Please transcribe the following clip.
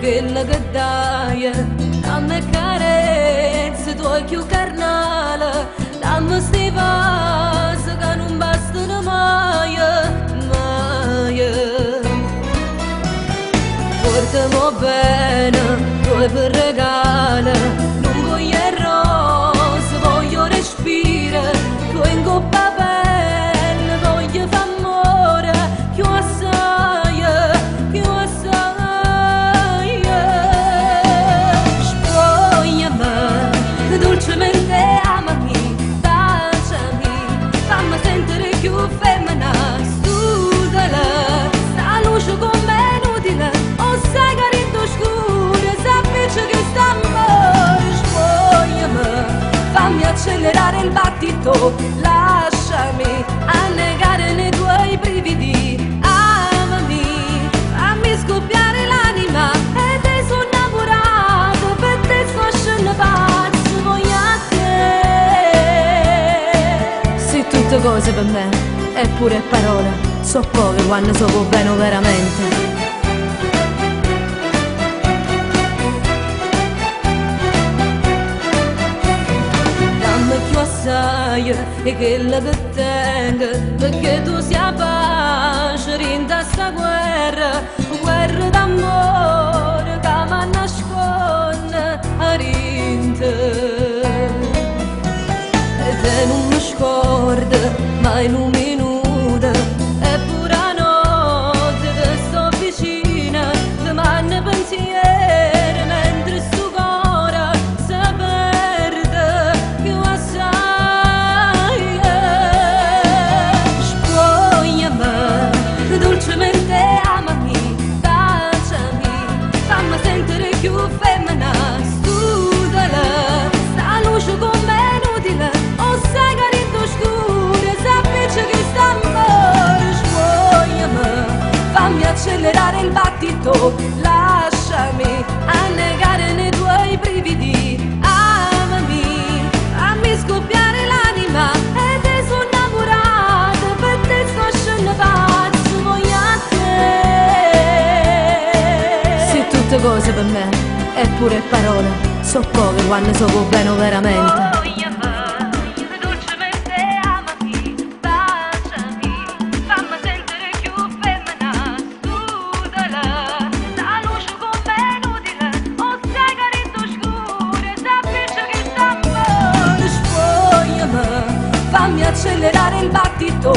Chella che dai, dammi carezze tue più carnale, dammi sti vasi che non bastano mai, mai. Portami bene, tu per regalo, non voglio rose, voglio respiro, tu in coppa pelle, voglio fare amore, più assai, più assai. Spogliami, dolcemente amami, baciami, fammi sentire più femmina, stutala, sta luce come inutile, o sai che dentro scuro, sappici che sta amore, spogliami, fammi accelerare il battito, lasciami annegare nei tuoi brividi, amami, fammi scoppiare l'anima e te sono innamorato, per te sto scendo pazzo, voglio a te. Se tutte cose per me, eppure parole, so poche quando so bene veramente. Dammi più assai e quella che tengo, perché tu sia pace in sta guerra, guerra d'amore che mi nasconde a rinte. E te non mi scordo mai un minuto, eppure a notte ti sto vicina, ti mando pensieri mentre sto cuore si perde più assai. Spogliami, dolcemente amami, baciami, fammi sentire più femmina, stutala, sta luce come inutile, o sai che dentro scuro, sappici che sta amore, spogliami, fammi accelerare il battito, lasciami annegare nei tuoi brividi, amami, fammi scoppiare l'anima e te sono innamorata, per te sto scendo pazzo, voglio a te. Se tutte cose per me, eppure parole, so poche quando so bene veramente. Dolcemente amami, baciami, fammi sentire più femmina, stutala, sta luce come inutile, o sai che dentro scuro, sappici che sta amore, spogliami, fammi accelerare il battito,